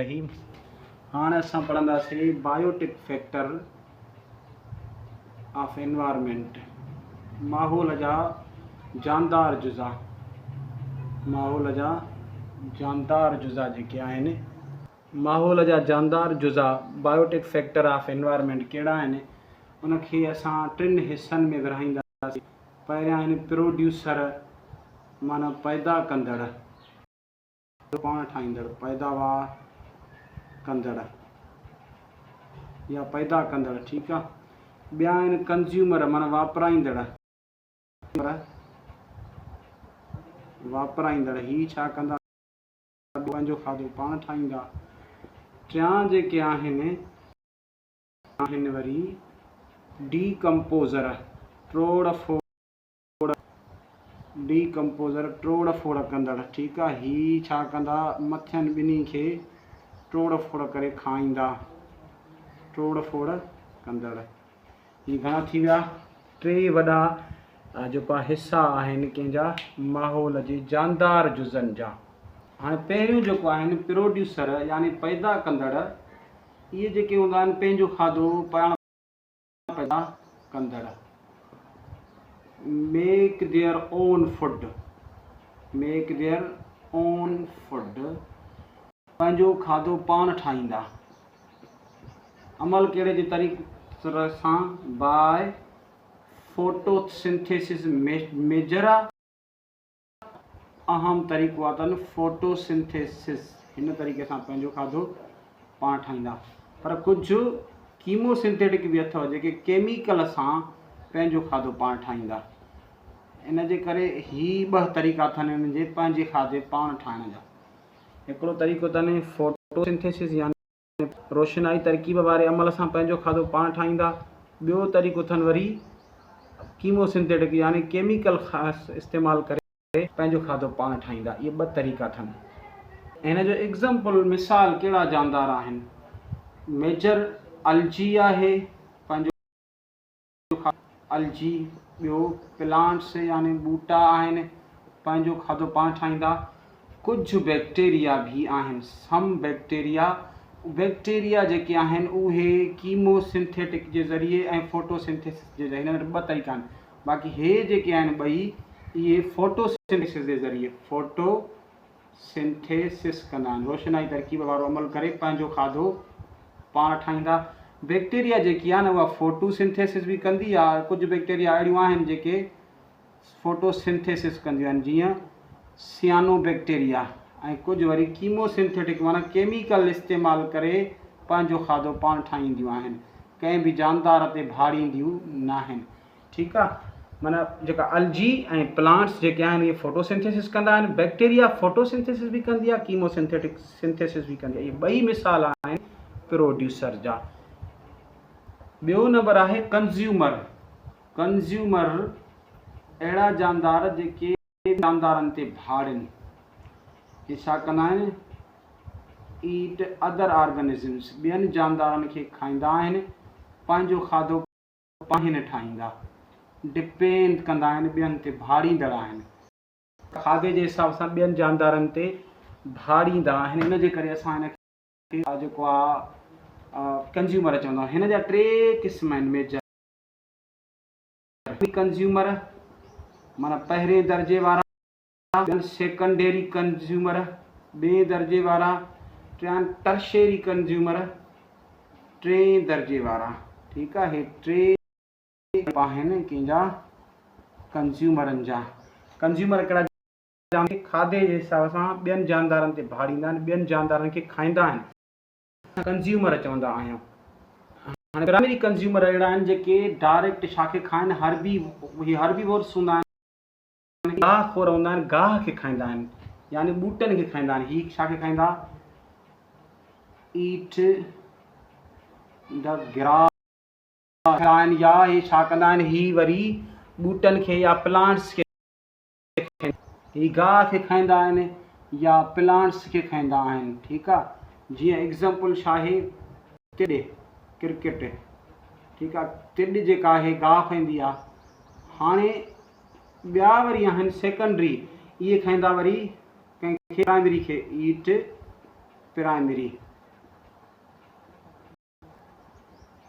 الرحيم هاڻ اسان پڙهنداسين بايوٽڪ فيڪٽر آف انوائرمينٽ ماحول جا جاندار جزا ماحول جا جاندار جزا جيڪي آهن ماحول جا جاندار جزا بايوٽڪ فيڪٽر آف انوائرمينٽ ڪهڙا آهن ان کي اسان ٽن حصن ۾ ورهائينداسين پهريان آهن پروڊيوسر معنيٰ پيدا ڪندڙ پاڻ ٺاهيندڙ، پيداوار ڪندڙ يا پيدا ڪندڙ، ٺيڪ آ. ٻيا آهن ڪنزيومر معنيٰ واپرائيندڙ، واپرائيندڙ هي ڇا ڪندا پنهنجو کاڌو پاڻ ٺاهيندا. ٽيان جيڪي آهن آهن وري ڊي ڪمپوزر ٽوڙ ڦوڙ. ڊي ڪمپوزر ٽوڙ ڦوڙ ڪندڙ، ٺيڪ آ، هي ڇا ڪندا مٿين ٻنهي کي ٽوڙ ڦوڙ ڪري کائيندا، ٽوڙ ڦوڙ ڪندڙ. هي گهڻا ٿي ويا؟ ٽي وڏا جيڪو آ حصا آهن ڪنهن جا ماحول جي جاندار جزن جا. هاڻي پهريون جيڪو آهن پروڊيوسر يعني پيدا ڪندڙ، اهي جيڪي هوندا آهن پنهنجو کاڌو پاڻ پيدا ڪندڙ، Make their own food، Make their own food، پنهنجو کاڌو پاڻ ٺاهيندا. عمل ڪهڙي جي طريقي سان؟ By photosynthesis major آ. اهم طريقو آ تن فوٽو سنٿيسس هن طريقي سان پنهنجو کاڌو پاڻ ٺاهيندا پر ڪجهه ڪيمو سنٿيٽڪ به اٿو جيڪي ڪيميڪل سان پنهنجو کاڌو پاڻ ٺاهيندا ان جي ڪري هي ٻه طريقا اٿن انهن جي پنهنجي کاڌي پاڻ ٺاهڻ جا هڪڙو طريقو اٿن فوٽو سنٿيسس يعني روشنائي ترڪيب واري عمل سان پنهنجو کاڌو پاڻ ٺاهيندا. ٻيو طريقو اٿن وري ڪيمو سنٿيٽڪ يعني ڪيميڪل استعمال ڪري پنهنجو کاڌو پاڻ ٺاهيندا. اهي ٻه طريقا اٿن. هن جو ايگزامپل، مثال، ڪهڙا جاندار آهن؟ ميجر الجي آهي پنهنجو. الجي، ٻيو پلانٽس يعني ٻوٽا آهن پنهنجو کاڌو پاڻ ٺاهيندا، ڪجهه بيڪٽيريا به آهن، سم بيڪٽيريا، بيڪٽيريا جيڪي آهن اهي ڪيمو سنٿيٽڪ جي ذريعي ۽ فوٽو سنٿيسس جي ذريعي، هن وٽ ٻه طريقا آهن، باقي هي جيڪي آهن ٻئي اهي فوٽو سنٿيسس جي ذريعي، فوٽو سنٿيسس ڪندا آهن، روشنائي ترڪيب وارو عمل ڪري پنهنجو کاڌو پاڻ ٺاهيندا. بيڪٽيريا جيڪي آهي نه اها فوٽو سنٿيسس به ڪندي آهي، ڪجهه بيڪٽيريا اهڙيون آهن جيڪي فوٽو سنٿيسس ڪنديون آهن جيئن سيانو بيڪٽيريا ۽ ڪجهه وري ڪيمو سنٿيٽڪ معنيٰ ڪيميڪل استعمال ڪري پنهنجو کاڌو پاڻ ٺاهينديون آهن، ڪنهن به جاندار تي ڀاڙينديون ناهن. ٺيڪ آ معنيٰ جيڪا الجي ۽ پلانٽس جيڪي آهن اهي فوٽوسنٿيسس ڪندا آهن بيڪٽيريا فوٽوسنٿيسس به ڪندي آهي ڪيموسنٿيٽڪ سنٿيسس به ڪندي آهي اهي ٻئي مثال آهن پروڊيوسر جا ٻيو نمبر آهي ڪنزيومر ڪنزيومر اهڙا جاندار جيڪي جاندارن تي ڀاڙين هي ڇا ڪندا آهن ايٽ ادر آرگنزمس ٻين جاندارن کي کائيندا آهن پنهنجو کاڌو پاڻهي نه ٺاهيندا، ڊپينڊ ڪندا آهن، ٻين تي ڀاڙيندڙ آهن. کاڌي جي حساب سان ٻين جاندارن تي ڀاڙيندا آهن، ان جي ڪري اسان هن کي جيڪو آهي ڪنزيومر چوندا آهيون. هن جا ٽي قسم آهن ميجر ڪنزيومر معنيٰ پهرين درجي وارا، ٻين سيڪنڊري ڪنزيومر، ٻئي درجي وارا، ٽيان ٽرشيري ڪنزيومر، ٽئين درجي وارا. ٺيڪ آ هي ٽي آهن ڪنهن جا ڪنزيومرن جا. ڪنزيومر ڪهڙا جاندار کاڌي جي حساب سان ٻين جاندارن تي ڀاڙيندا آهن، ٻين جاندارن کي کائيندا آهن. ڪنزيومر چوندا آهيون. هاڻي پرائمري ڪنزيومر اهڙا آهن جيڪي ڊائريڪٽ ڇا کي کائن هربي هي هربي وورس هوندا آهن. گاهه خور هوندا آهن، گاهه کي کائيندا آهن يعني ٻوٽن کي کائيندا آهن. هي ڇا کي کائيندا؟ Eat the grass آهن يا هي ڇا ڪندا آهن؟ هي وري ٻوٽن کي يا پلانٽس کي هي گاهه کي کائيندا آهن يا پلانٽس کي کائيندا آهن. ٺيڪ آ، جيئن ايگزامپل ڇا آهي؟ تڏ، ڪرڪيٽ. ٺيڪ آ، تڏ جيڪا آهي گاهه کائيندي آ. هاڻي ٻيا وري آهن سيڪنڊري، اهي کائيندا وري ڪنهن کي پرائمري کي، ايٽ پرائمري.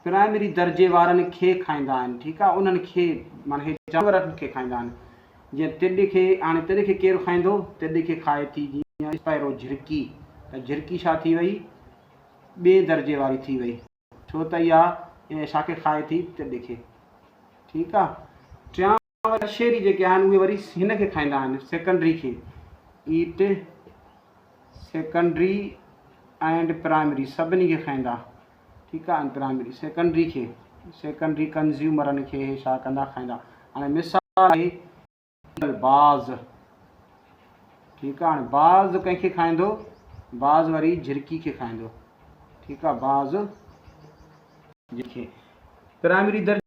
پرائمري درجي وارن کي کائيندا آهن ٺيڪ آ انهن کي معنيٰ هي جانورن کي کائيندا آهن جيئن تڏ کي هاڻي تڏ کي ڪير کائيندو تڏ کي کائي ٿي جيئن اسپائرو جھرڪي ته جھرڪي ڇا ٿي وئي ٻئي درجي واري ٿي وئي ڇو ته اها ڇا کي کائي ٿي تڏ کي ٺيڪ آ ٽيان ٽرشيري جيڪي آهن اهي وري هن کي کائيندا آهن سيڪنڊري کي ايٽ سيڪنڊري اينڊ پرائمري سڀني کي کائيندا ٺيڪ آهي پرائمري سيڪنڊري کي سيڪنڊري ڪنزيومرن کي هي ڇا ڪندا کائيندا هاڻي مثال آهي باز ٺيڪ آهي هاڻي باز ڪنهن کي کائيندو باز وري جھرڪي کي کائيندو ٺيڪ آهي باز جي کي پرائمري در.